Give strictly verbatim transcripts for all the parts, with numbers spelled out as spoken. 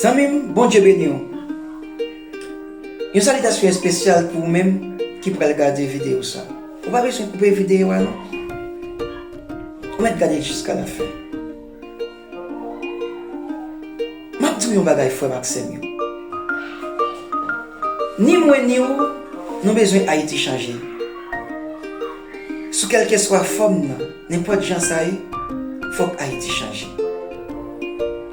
Zanmi m, Bondye beni w. Yon salitasyon espesyal pou ou menm ki pral gade videyo sa. Ou pa bezwen koupe videyo a non. Ou mèt gade l jiska lafen. M ap di w yon bagay, frè m ak sè m yo. Ni mwen ni ou, nou bezwen Ayiti chanje. Sou kèlkeswa fòm nan, nenpòt jan sa ye, fòk Ayiti chanje.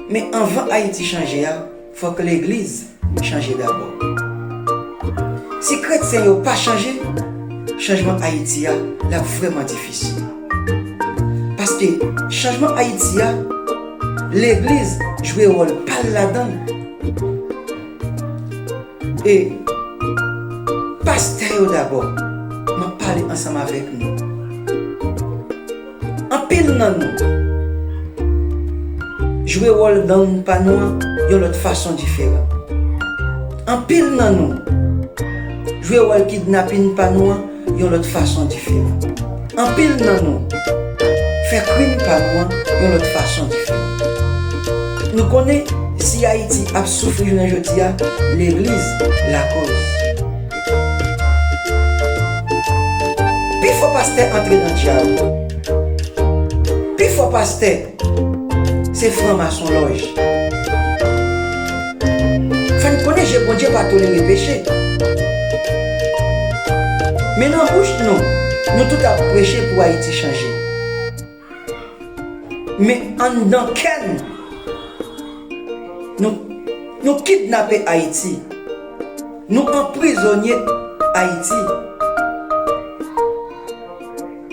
Men anvan Ayiti chanje a, fòk legliz chanje dabò. Si kretyen yo pa chanje, chanjman Ayiti a, l ap vrèman difisil. Paske chanjman Ayiti a, legliz jwe wòl pa l ladan l. E pastè yo dabò, m ap pale ansanm avèk nou. Anpil nan nou jwe wòl gang pa nou an yon lòt fason diferan. Anpil nan nou jwe wòl kidnapin pa nou an yon lòt fason diferan. Anpil nan nou fè krim pa nou an yon lòt fason diferan. Nou konnen si Ayiti ap soufri jounen jodi a, legliz lakoz. Pifò pastè antre nan djab. Pifò pastè se franmason lòj. Fò n konnen je Bondye pa tolere peche. Men nan bouch nou, nou tout ap preche pou Ayiti chanje. Men anndan kè n, nou, nou kidnape Ayiti. Nou anprizonye Ayiti.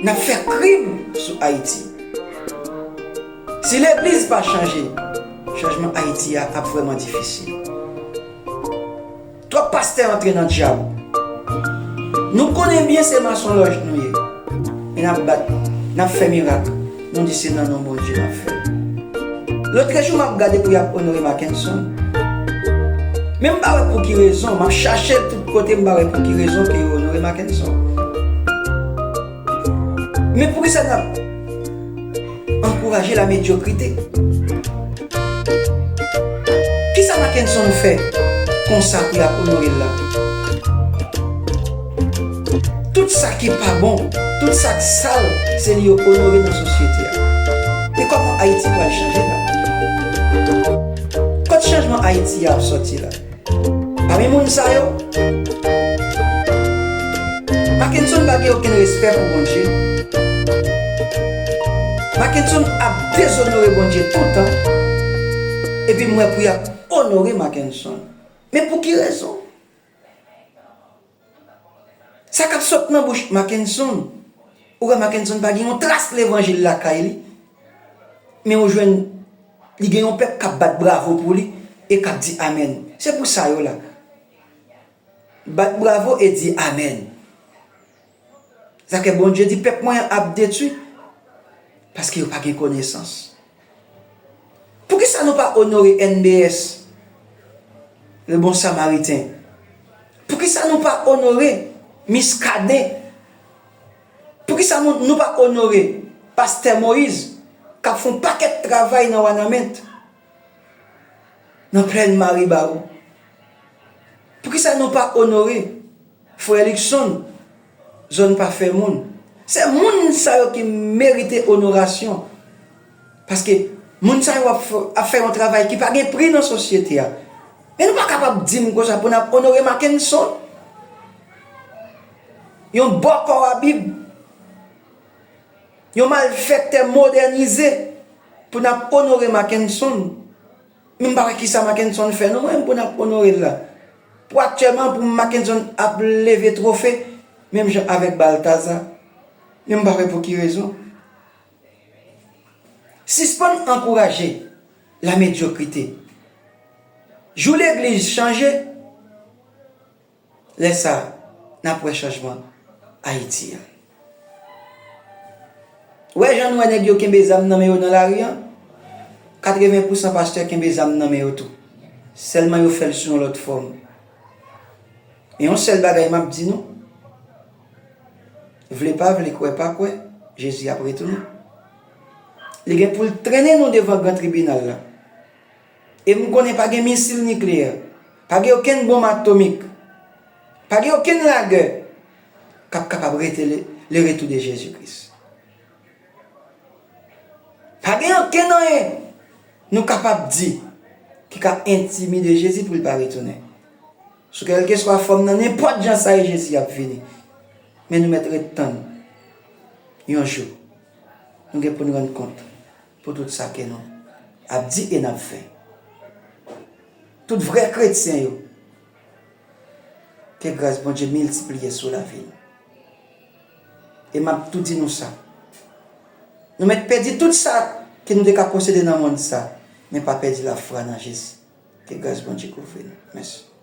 N ap fè krim sou Ayiti. Si legliz pa chanje, chanjman Ayiti a ap vrèman difisil. Twòp pastè antre nan djab. Nou konnen byen se masonlòj nou ye. Men n ap bat, n ap fè mirak. Nou di se nan non Bondye n ap fè l. Lotrejou m ap gade pou y ap onore Mackenson. Men m pa wè pou ki rezon, m ap chache l tout kote, m pa wè pou ki rezon ke yo onore Mackenson. Men poukisa n ap ankouraje lamedyokrite? Kisa Mackenson fè konsa pou y ap onore l la? Tout sa ki pa bon, tout sa k sal, se li yo onore nan sosyete a. Men kòman Ayiti pral chanje la? Kot chanjman Ayiti a ap sòti la? Pami moun sa yo, Mackenson pa gen okenn respè pou Bondye. Mackenson ap dezonore Bondye toutan. Epi m wè pou y ap onore Mackenson. Men pou ki rezon? Sa k ap sot nan bouch Mackenson, ou wè Mackenson pa gen yon tras levanjil lakay li, men ou jwenn li gen yon pèp k ap bat bravo pou li e k ap di amèn. Se pou sa yo la. Bat bravo e di amèn. Sa ke Bondye di pèp mwen an ap detwi paske yo pa gen konesans. Poukisa nou pa onore N B S, le bon Samaritan? Poukisa nou pa onore Miskaden? Poukisa nou, nou pa onore Pastè Moyiz k ap fè yon pakèt travay nan Wanament, nan plèn Maribawou? Poukisa nou pa onore Frè Luckson, zòn pa fè moun? Se moun sa yo ki merite onorasyon. Paske moun sa yo ap fè, ap fè yon travay ki pa gen pri nan sosyete a. Men nou pa kapab di m konsa pou n ap onore Mackenson. Yon bòkò a Bib. Yon malfektè modènize pou n ap onore Mackenson. Men m pa wè kisa Mackenson fè non mwen pou n ap onore l la. Pou aktyèlman, pou Mackenson ap leve twofe, menm jan avèk Baltazar. Men m pa wè pou ki rezon. Sispann ankouraje lamedyokrite. Jou legliz chanje, lè sa a, n ap wè chanjman Ayiti a. Ou wè jan n wè nèg yo kenbe zam nan men yo nan lari a? Katreven pousan pastè kenbe zam nan men yo tou. Sèlman yo fè l sou yon lòt fòm. Men yon sèl bagay m ap di nou, vle pa vle, kwè pa kwè, Jezi ap retounen. Li gen pou l trennen nou devan gran tribinal la. E m konnen pa gen misil nikleyè, pa gen okenn bonm atomik, pa gen okenn lagè k ap kapab rete le, le retour de Jezi Kris. Pa gen okenn anyen nou kapab di ki ka entimide Jezi pou l pa retounen. Sou kèlkeswa fòm nan, nenpòt jan sa ye, Jezi ap vini. Men nou mèt ret tann yon jou. Nou gen pou n rann kont pou tout sa ke nou ap di e n ap fè. Tout vrè kretyen yo, ke gras Bondye miltipliye sou lavi nou. E m ap tou di nou sa. Nou mèt pèdi tout sa ke nou te ka posede nan mond sa, men pa pèdi lafwa nan Jezi. Ke gras Bondye kouvri nou. Mèsi.